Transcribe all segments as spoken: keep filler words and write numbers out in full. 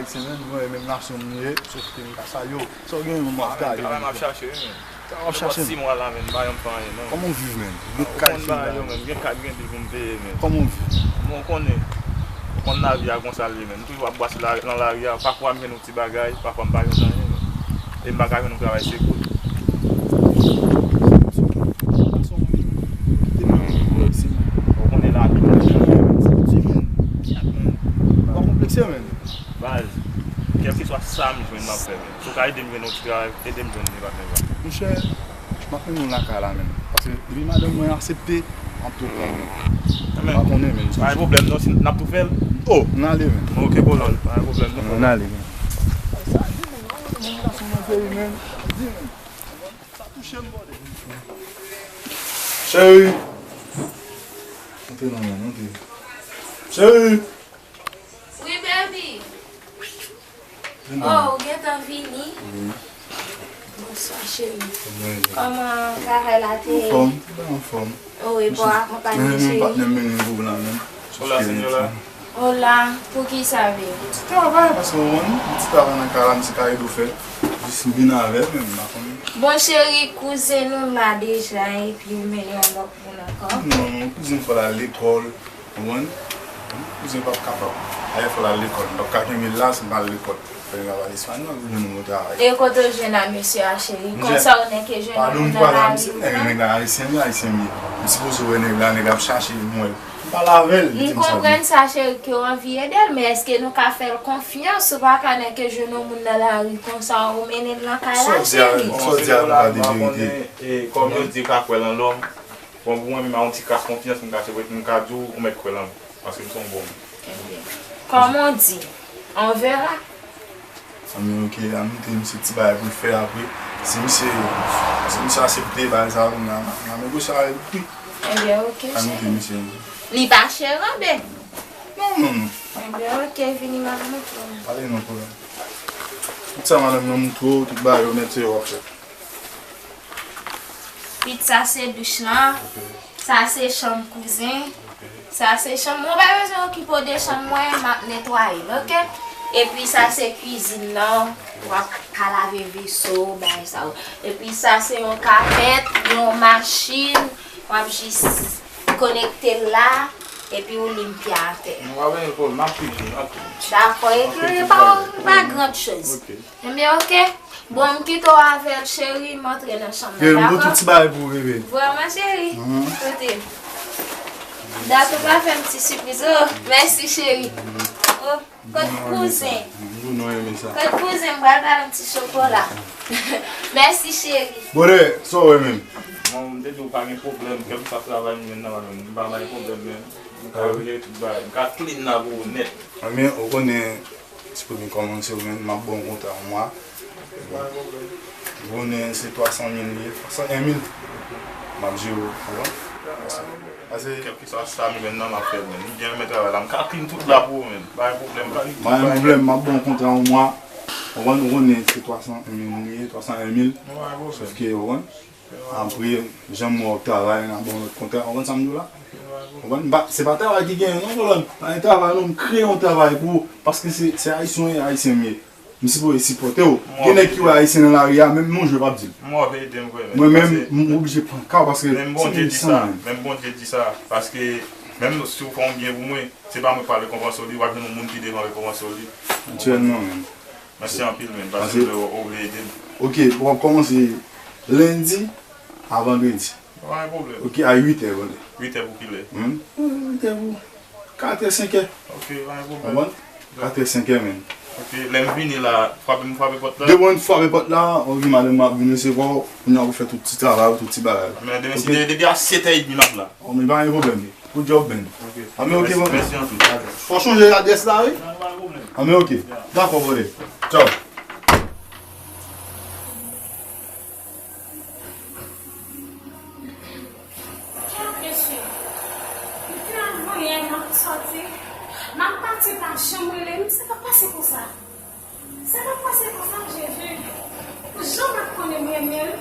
Ayisyen, men, mwen menm nasyon m ye, sof ke m ka salye w. Sa w genyen, mwen, m ap gade. Travay m ap chache, wi, men. Sa w ap chache? Sis mwa la, men, m pa janm fè anyen, non. Kòman w viv, men? Gen kay sou bagay yo, men, gen kat, gen bil pou m peye, men. Kòman w viv? Bon, w konnen, w konn lavi a konsa l ye, men. M toujou ap brase la, nan lari a, pafwa m jwenn yon ti bagay, pafwa m pa jwenn anyen, men. E m pa ka jwenn yon travay, se kout. Ou konnen lavi a. Ou konplekse, men. Baz, kèlkeswa sa m jwenn, m ap fè, men. Si w ka ede m jwenn yon ti travay, ede m jwenn li, pa fè sa. Monchè, m ap mennen w lakay la, men. Paske depi madanm mwen aksepte, m ap tou pran, men. M pa konnen, men. Pa gen pwoblèm, non, si n ap tou fè l. Oh, n ale, men. Ok, Polòl, pa gen pwoblèm, non. N ale, men. Sa di, men, non, men, gason nan peyi, men. Di, men. Sa touche m, bòdè. Cheri! Monte non, men, monte. Cheri! Wi, baby. Vin non. Oh, ou gentan vini? Wi. Bonswa, cheri. Kòman travay la te ye? Anfòm, tout bagay anfòm. Oh, e pa w akonpanye, cheri? Men, men, patnè m mennen pou w la, men. Hola, señora. Hola, poukisa, baby? Ti travay, paske w konn, ti travay nan kay la, m se ka ede w fè. Jis m vin avè l, men m pa konnen. Bon, cheri, kouzen nou la deja, epi ou mennen yon lòt moun ankò? Non, non, kouzen fò l al lekòl, w konprann? Kouzen p ap kapab. Ayè fò l al lekòl. M p ap ka kenbe l la si l pa al lekòl. Fò nèg la pale espanyòl pou jwenn yon bon travay. E kote w jwenn a mesye a, cheri? Konsa ou nèk jwenn yon moun nan lari, wi. Nèg la ayisyen, wi, ayisyen m ye. M sipoze wè nèg la, nèg la ap chache m wè l. M pale avè l, li di m sa. M konprann sa, cheri, ke w anvi ede l, men èske nou ka fè l konfyans? Ou pa ka nèk jwenn yon moun nan lari konsa, ou mennen l nan kay la, cheri. Sa w di a, sa w di a, m pa de verite. E, kòm yo di, ka kwè nan lòm. Bon, pou mwen menm, a yon ti kras konfyans, m ka, se vre, m ka di w, ou mèt kwè nan mwen. Paske m se yon bon moun. Ebyen, kòman w di, on verra. Anben, ok, ann mete misye ti bagay pou l fè apre. Si misye, si misye aksepte bagay sa, n a, n a negosye avè l pri. Ebyen, ok, cheri. Ann mete misye. Li pa chè anben? Non, non, non. Ebyen, ok, vini, m ap montre w. Pale non, pwoblèm. Tout sa madanm nan montre w, tout bagay yo nèt, se yo w ap fè. Pit, sa se douch lan. Ok. Sa se chanm kouzen. Ok. Sa se chanm mwen. Ou pa bezwen okipe w de chanm mwen, m ap netwaye l, ok? Epi sa se kwizin nan. W ap ka lave veso, bagay sa yo. Epi sa se yon kapèt, yon machin. W ap jis konekte l la. Epi w limpye atè. Mwen pa bezwen l pou m ap kwizin, ok. Dakò, e pa, pa gran choz. Ok. Ebyen, ok. Bon, m kite w avè l, cheri, m antre nan chanm nan, dakò? Bebe, m pote yon ti bagay pou ou, bebe. Vrèman, cheri? Mhm. Kote? Dat ou pa fè m ti sipriz. Oh, mèsi, cheri. Oh, kot kouzen? Kot kouzen? M pral ba l yon ti chokola. Mèsi, cheri. Brother, sa w wè menm? Bon, m te di w pa gen pwoblèm, kèlkeswa travay m jwenn nan, m pa bay pwoblèm, men. M ka jere tout bagay. M ka clean la pou ou nèt. Anben, ou konnen, ti premye kòmanse, ou menm, m ap ba w kontra yon mwa. Ou konnen se twa san mil li ye, twa san en mil. M ap jere w, ou konprann? Pase kèlkeswa sa m jwenn nan, m ap fè l, men. M byen renmen travay la. M ka clean tout la pou ou, men. Pa gen pwoblèm, m ka clean tout bagay. Pa gen pwoblèm, m ap ba w kontra yon mwa. Ou konprann, ou konnen se twa san en mil li ye, twa san en mil. Sòf ke, ou konprann? Apre, jan m wè w ap travay, n a ba w lòt kontra. Ou konprann sa m di w la? Ou konprann? M pa, se pa travay ki genyen non, kolòn. Pa gen travay non, m kreye yon travay pou ou. Paske se, se ayisyen w ye, ayisyen m ye. M sipoze sipòte w. Gen nèg ki wè ayisyen nan lari a, menm yon jou yo p ap di l. M wè w ede m vre, men. Mwen menm, m oblije pran ka w paske se menm san menm. Menm Bondye di sa. Paske menm si w fè yon byen pou mwen, se pa mwen k pral rekonpanse w li, w ap jwenn yon moun ki devan rekonpanse w li. Aktyèlman menm. Mèsi anpil, men, paske w vle, w vle ede m. Ok, w ap kòmanse lendi a vandredi. Pa gen pwoblèm. Ok, a uit è, brother. Uit è pou kilè? Hmm? Uit è pou kat è, senk è. Ok, pa gen pwoblèm. Konprann? Kat è, senk è, men. Ok, lè m vini la, frape, m frape pòt la? Depi w frape pòt la, ok, madanm mwen ap vin resevwa w, kounye a pou fè tout ti travay ou, tout ti bagay. Men demen, si de-, depi a sèt è edmi m ap la. Oh, men pa gen pwoblèm. Good job, Ben. Ok. Anben, ok, mèsi, bon. Mèsi anpil. Fò w chonje adrès la, wi. Non, pa gen pwoblèm. Anben, ok. Ya. Dakò, brother. Tchaw. Kèt mesye, depi avan yè m ap sòti, m ap pati, pa janm rele m, sa k ap pase konsa? Sa k ap pase konsa, Jezi? Pou jan m ap konnen m renmen l,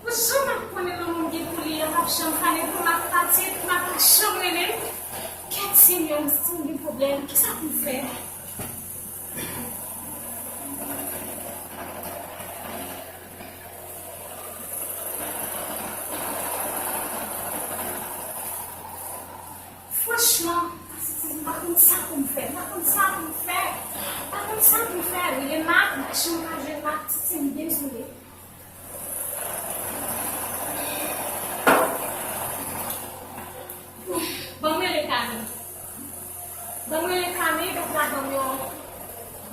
pou jan m ap konnen lanmou m gen pou li a, m ap janm pale pou m ap pati, pou m ap janm rele l. Kèt Senyè, m santi m gen pwoblèm, kisa pou m fè? Franchman, Titi, m pa konn sa pou m fè. M pa konn sa pou m fè. M pa konn sa pou m fè. Rele Mak, m pa janm ka jwenn Mak. Titi, m dezole. Ban m rele Kami. Ban m rele Kami, donk la ban m yon,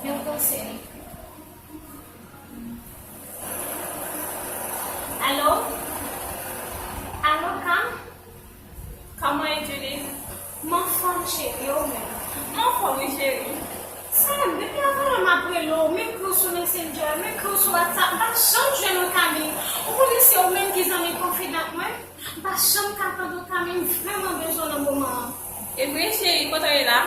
yon konsèy. Alo? Alo, Kam? Kòman e, Julie? M anfòm, cheri, e ou menm? M anfòm, wi, cheri. Sa menm, depi avan la m ap rele w, m ekri w sou Messenger, m ekri w sou WhatsApp, m pa janm jwenn ou, Kami. Ou konnen se ou menm ki zanmi konfidan mwen. M pa janm ka tande w, Kami, m vrèman bezwen w nan moman an. E vre, cheri, kote w ye la?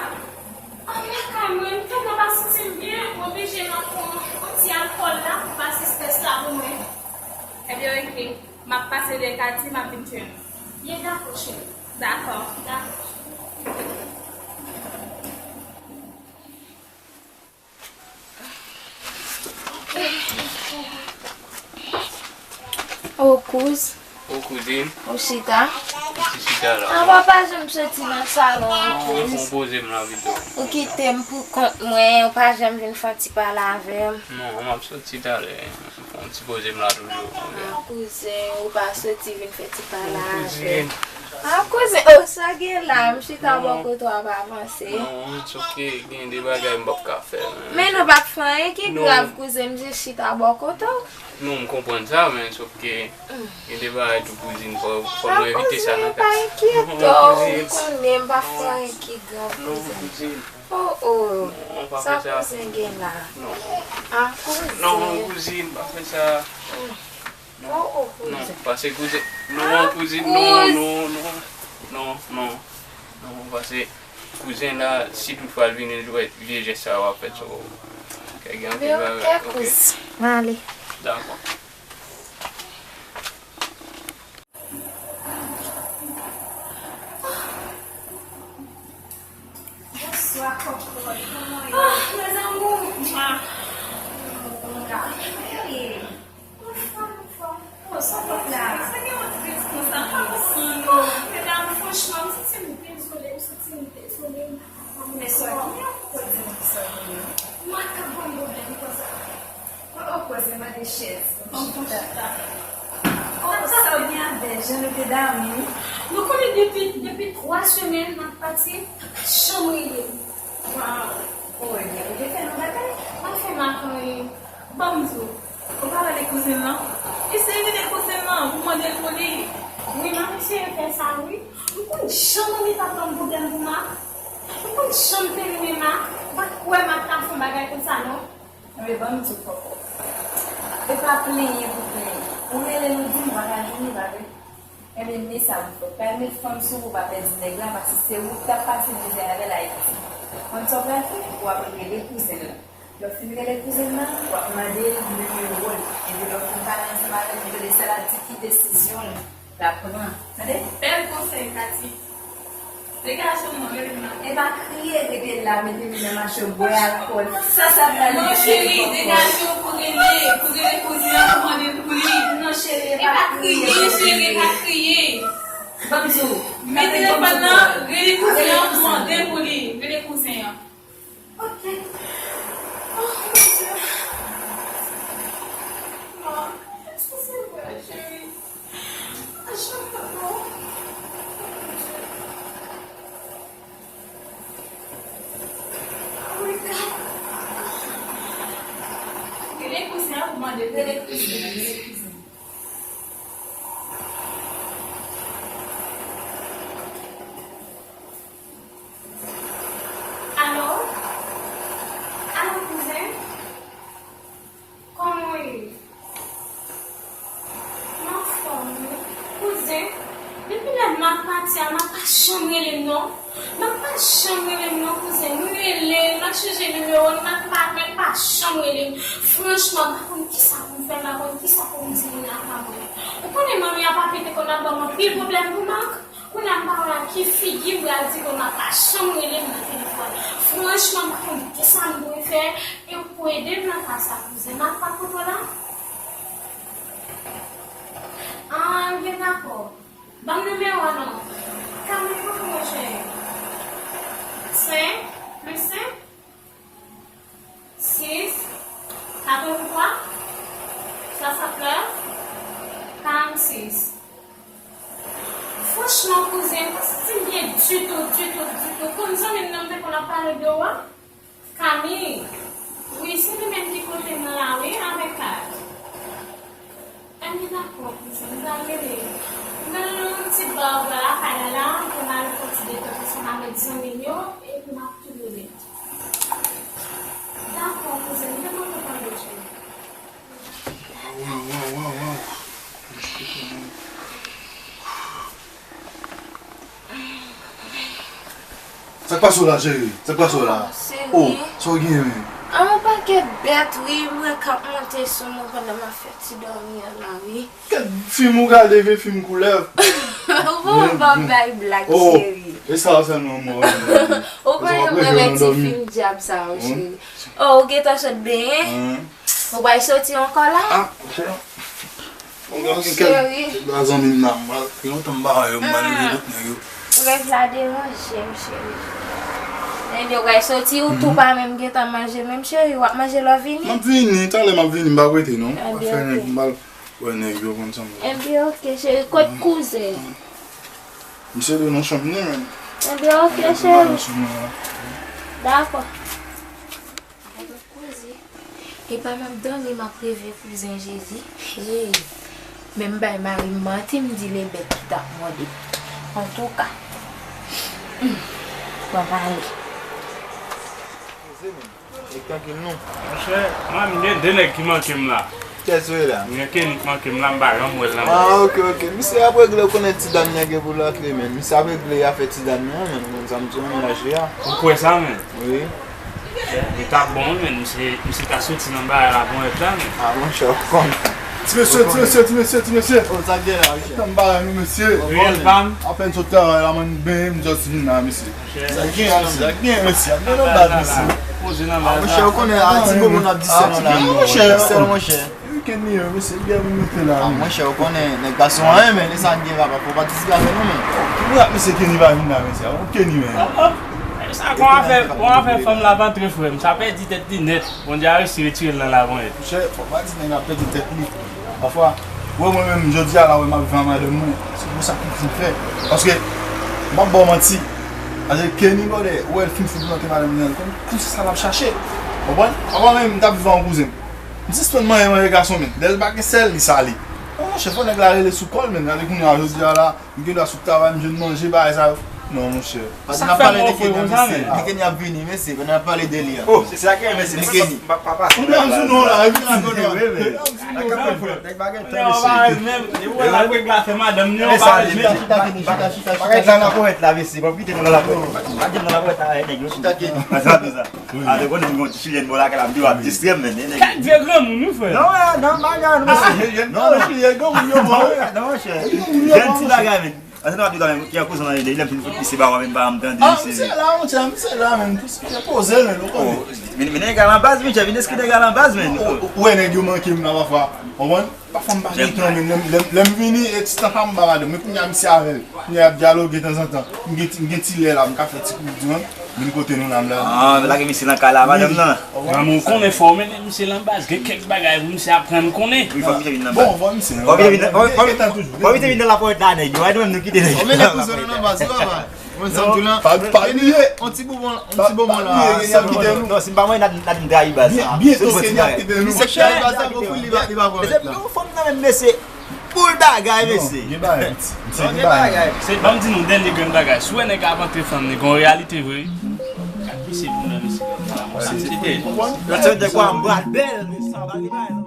An lakay mwen, m tèlman pa santi m byen, m oblije m ap pran yon ti alkòl la pou pase estrès la pou mwen. Ebyen, oke. M ap pase dèyè Kati, m ap vin jwenn ou. Byen, dakò, cheri. Dakò. Dakò. O kouz. O kouzin. Ou chita? M ti chita la. Apa w pa janm soti nan salon an, kouz? Non, m poze m la pito. Ou kite m pou kont mwen, ou pa janm vin fè yon ti pale avè m. Non, m ap soti talè. Fè yon ti poze m la toujou. Ah, kouzen, ou pa soti vin fè ti pale avè m. Ah, kouzen, oh, sa gen la, m chita bò kote w ap avanse. Non, it's ok, gen de bagay m p ap ka fè, men. Men nou p ap fè anyen ki grav, kouzen, m jis chita bò kote w. Non, m konprann sa, men it's ok. Gen de bagay tou, kouzin, fò, fò nou evite sa nan kay. Ah, kouzen, pa enkyete w, ou konnen m p ap fè anyen ki grav, kouzen. Oh, oh. Non, pa fè sa. Sa kouzen gen la? Non. Ah, kouzen. Non, kouzin, pa fè sa. Oh, oh, kouzen. Non, pase kouzen. Non, kouzin, non, non, non. Non, non. Non, pase kouzen la, si toutfwa l vini, l wè vye jès sa w ap fè, so, kay gen anpil bagay, ok? Kouzen. Mwen ale. Dakò. Bonswa, kòkòt. Kòman w ye? Ah, mes amours. Mwa. Kòman w ye? Anfòm, anfòm. Oh, sa w pot la? Sa gen yon tris konsa, m pa konprann non. Medam, franchman, m santi m dezole, m santi m dezole, m pa konprann. Men sa w genyen, ou poko di m kisa w genyen. Mwen ka ban m pwoblèm konsa. Oh, oh, koze mande chèz. Ban m pran chita. Oh, sa w gen avè l, jan nou te damou. Nou konnen depi, depi twa semèn n ap pati, l pa janm rele m. Waw. Oh, ebyen, ou te fè nou bagay? M pa fè Mak anyen. Ban m di w. Ou pa rele kouzen lan? Eseye rele kouzen lan pou mande l pou li. Wi, m ap eseye fè sa, wi. M konn jan manmi t ap ban m pwoblèm pou Mak. M konn jan m te renmen Mak. M pa t kwè Mak t ap fè yon bagay konsa, non. Enben, ban m di w, Kòkò. E pa plenyen pou plenyen. Ou rele nou di m, w a ka jwenn li, pa vre? Enben, men sa pou fè. Pa met fanm sou ou, pa pèdi nèg la, paske se ou k t ap pase mizè avè l Ayiti. Konn sa w pral fè? W ap rele kouzen l lan. Lè w fin rele kouzen l lan, w ap mande l nimewo l. Epi lè w fin pale ansanm avè l, mete l, sa l ap di ki desizyon l ap pran. Tande? Bèl konsèy, Kati. Degaje w non, rele m la. E pa kriye, rete la, mete men nan mache w, bwè alkòl. Sa, sa pral rive. Non, cheri, degaje w pou rele, pou rele kouzen an, pou mande l pou li. Non, cheri, e pa kriye, cheri, e pa kriye. Ban m di w. Men telefòn nan, rele kouzen an, pou mande l pou li. Rele kouzen an. Ok. Oh, mon Dieu. Non, eskize mwen, cheri. Rele kouzen an pou mande l. Rele kouzen an, rele kouzen an. Alo? Alo, kouzen? Kòman w ye? M anfòm, wi. Kouzen, depi lè Mak pati a, Mak pa janm rele m non. Mak pa janm rele m non, kouzen. M rele l, m ap chanje nimewo l, Mak pa, Mak pa janm rele m. Franchman, m pa konn kisa pou m fè, m pa konn kisa pou m di moun nan pa mwen. Ou konnen manmi a pa pete konn ap ban m anpil pwoblèm pou Mak. Kounye a m pa wè ak ki figi m pral di ke Mak pa janm rele m nan telefòn. Franchman, m pa konn kisa m dwe fè. E pou ede m nan ka sa, kouzen, Mak pa kote w la? Ah, byen dakò. Ban m nimewo a non. Kami, kote mwen jwenn? Ditou, ditou. Konn zanmi m nan m te konn ap pale de ou a? Kami. Wi, se li menm ki pote m nan lari avèk kay. Ann dakò, kouzen, m pral rele. M pral nan yon ti ba anba lakay la la, pou m al fè yon ti detant ansanm avèk zanmi m yo, epi m ap tou rele. Dakò, kouzen, m te kontan tande w, cheri. Waw, waw, waw, waw, waw. Sa k pase w la, cheri? Sa k pase w la? Oh, seri. Oh, sa w genyen, men? An, yon pakèt bèt, wi, mwen k ap monte sou mwen pandan m ap fè ti dòmi an la, wi. Kèl fim ou gade, vye fim koulèv? Ou bon, pa bay blag, cheri. Oh, e sa sèlman mwen wè. Ou pa janm renmen ti fim dyab sa yo, cheri. Oh, ou gentan sot benyen? Ou pral soti ankò la? Ah, cheri. Mon cheri. Kèl zanmi m nan, mwen, gen lontan m pa wè yo, m pa wè tout nèg yo. Rèv la deranje m, cheri. Nèg yo pral soti, ou tou pa menm gentan manje menm, cheri, w ap manje lè w vini? M ap vini, talè m ap vini, m pa prete non. M pa fè nèg, m pa wè nèg yo konn sa m. Ebyen, oke, cheri, kot kouzen? Misye dwe nan chanm li menm. Ebyen, oke, cheri. Dakò. Koze. Epa m ap dòmi, m ap reve kouzen Jezi. Hey. Men m bay mari m manti, m di l e bèt ki t ap mòde. Antouka. Hmm. Bon, m ale. Koze, men. E trankil, non. Monchè, mwen, m gen de nèg ki manke m la. Kiyès ou ye la? M gen Kenny k manke m la, m pa janm wè l nan men. Ah, ok, ok. Misye ap regle, ou konnen ti dam nan gen pou l rantre, men. Misye ap regle afè ti dam nan, men. Ou konn sa m di w, mennaj li a. Ou kwè sa, men? Wi. Li t ap bon, wi, men misye, misye ka soti nan bagay la, bon èd la, men. Ah, monchè, ou konn. Ti mesye, ti mesye, ti mesye, ti mesye. Oh, sa gen la, monchè? Nan bagay nou, mesye. Riyèl pa m. Apèn sot travay la, mwen, m benyen, m just vin la, mesye. Sa gen, sa gen, mesye. Ap gen nan baz, mesye. Poze nan baz la. Ah, monchè, ou konnen, ah, ti bobo n ap di sèl la. Monchè. Sèl, monchè. Weekend li ye, mesye, gen moun mete la. Ah, monchè, ou konnen, nèg gason an, men, e sa n gen, papa, fò pa disgrace nou, men. Ki rap, mesye, Kenny pa vin la, mesye. Ou Kenny, men. Sa kon afè, kon afè fanm la pa antre, frè m. Sa pèdi tèt li nèt. Bondye a resi retire l nan la, bon, monchè, fò pa di nèg la pèdi tèt li. Pafwa, wè mwen menm, jodi a la, wè m ap viv ak madanm mwen. Se pou sa ki fin fè. Paske, m p ap ba w manti. Paske Kenny, brother, ou wè l fin fout mante madanm li an, l konn pouse sa l ap chache. Konprann? Pafwa menm, m t ap viv ak yon kouzen m. M sispann manje, manje gason, men. Lè l pa gen sèl, li sale. Non, monchè, fò nèg la rele sou kò l, men. Gade kounye a, jodi a la, m gen dwa sou travay, m jwenn manje, bagay sa yo. Non, monchè. Pandan n ap pale de Kenny, mesye, de Kenny ap vini, mesye, pandan n ap pale de li a. Oh, se sa ki, mesye, de Kenny. Ou byen di non la, epi ti non la. Nèg bagay tan, mesye. Menm, e wè la, regle afè madanm li, ou pa menm. Chita, Kenny, chita, chita, chita. Bagay la nan ponyèt la, mesye. Bon, kite nou nan la ponyèt. Pa di nou nan la ponyèt la, nèg yo. Chita, Kenny. Sa, sa. A, te konnen m gen yon ti chilyen bò lakay la, m di w ap distrè m, men, nèg. Kèk vye granmoun, wi, frè. Non, non, non, non, non, non, chilyen granmoun yo, bon. Non, monchè. Jèn ti bagay, men. Ase nou ap di w la, men, ki a kouzin nan, lè m fin fout misye ba w, men, pa m tande misye. Ah, misye la, monchè, misye la, men, misye poze, men, ou konnen. Oh, men, men, nèg la nan baz, monchè, vin eski nèg la nan baz, men. Ou, ou, ou wè nèg yo manke m nan pafwa, konprann? Pafwa m pa gen tan, men lè m, lè m, lè m vini, e ti tan sa m ba madanm. Men kounye a misye avè l. Kounye a y ap dyaloge tanzantan. M gen ti, m gen ti lè la, m ka fè ti kou di mwen. Vin kote nou la, m la. Ah, men lage misye nan kay la, madanm nan. Granmoun, ou konnen fò w mennen misye nan baz. Gen kèk bagay pou misye aprann konnen. Wi, fòk misye vin nan baz. Bon, fòk misye. Fòk misye vin nan, fòk, fòk, fòk misye vin nan lapòt la, nèg yo. Ay, nou menm nou kite nèg yo. Ou mennen kouzen nou nan baz, wi, papa. Mwen sanm tou la. Pa, pa bliye. On ti boubon, on ti boubon la. Sa kite nou. Non, si m pa mwen, n a, n a di m trayi baz la. Byen, byen, se yon ti nèg kite nou. Misye trayi baz la, bon, pou li pa, li pa pran mèt la. Mesye, yon fanm nan menm, mesye. Boul bagay, mesye. Gen bagay, ti, ti, gen bagay. Se, ban m di nou dènye grenn bagay. Si w wè nèg ap antre fanm li, gen yon reyalite vre. Gad mesye pou mwen, mesye. Sa se te. Lòt se te kwa m bral bèl, mesye.